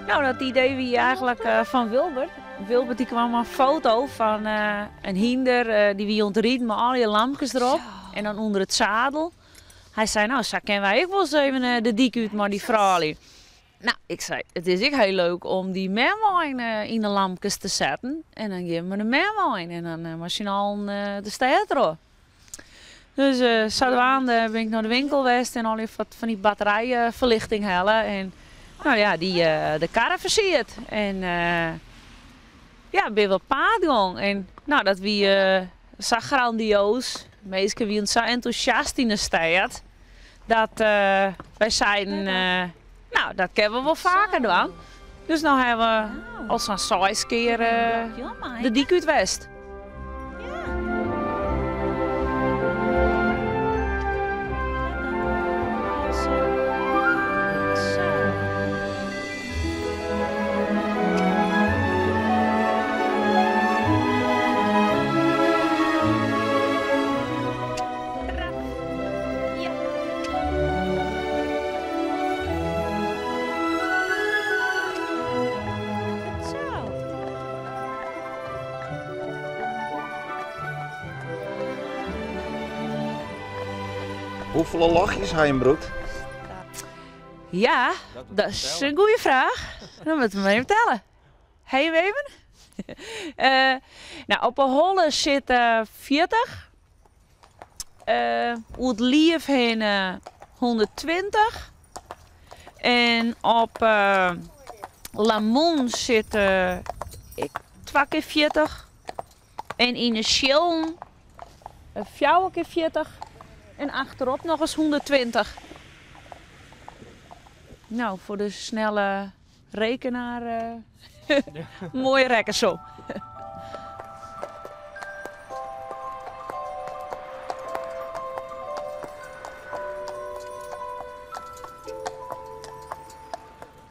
Nou, dat idee wie eigenlik fan Wilbert. Wilbert dy kwam mei in foto fan in hynder, dy wie oan it riden mei allegear lamkes derop en dan ûnder it zadel. Hy sei, nou sa kinne wy ek wolris even de dyk út mei dy froulju. Nou, ik sei, it is ek hiel leuk om dy merwein yn de lamkes te setten en dan gean we mei de merwein en dan mei syn allen de stêd troch. Dus sadwaande bin ik nei de winkel west en allegear wat fan dy batterijferlichting helle en nou ja, dy de karre fersierd. En ja, bin we op paad gong en nou, dat wie sa grandioos. Minsken wienen sa entûsjast yn de stêd dat wy seiden, nou, dat kinne we wol faker dwaan. Dus no hawwe we al sa'n seis kear de dyk út west. Hoefolle lachjes ha jim brûkt? Ja, dat is in goede fraach. Dan moatte we mar even telle. Ha jim even? Nou, op 'e holle sitte 40. Oer it liif hinne 120. En op Lamoen sitte ek twa kear 40. En yn de sjillen fjouwer kear 40. En achterop noch ris 120. Nou, foar de snelle rekenaar moaie rekkensom.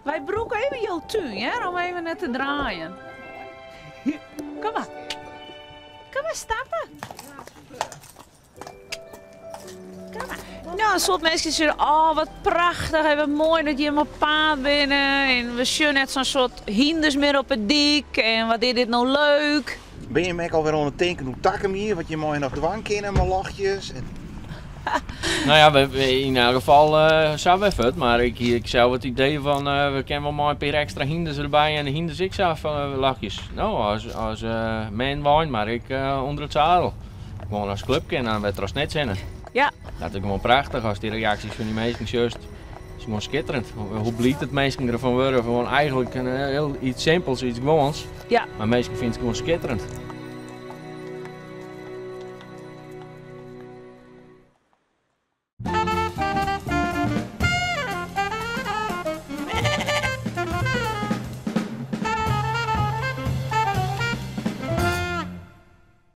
Wy brûke even jo tún, hear, om even net te draaien. Kom mar. Kom mar stappe. Nou, in soad minsken sizze, oh wat prachtich en wat moai dat jimme op paad binne en we sjogge net sa'n soad hynders mear op 'e dyk en wat is dit no leuk. Binne jim ek alwer oan it tinken oer takom jier, wat jim mei noch dwaan kinne mei lachjes? En... Nou ja, we, yn elk gefal sa wer fuort, mar ik hie ek sels it idee fan we kinne wol mei in pear ekstra hynders derby en de hynders ek sa fan lachjes. No, as manwein, mar ek ûnder it zadel. Gewoan as klup kin dan wer troch net sinne. Ja. Dat is gewoan prachtich as dy reaksjes fan dy minsken sjochst. Is gewoan skitterend. Hoe bliid dat minsken derfan wurde. Gewoan eigenlik in hiel iets simpels, iets gewoans. Ja. Mar minsken fine it gewoan skitterend.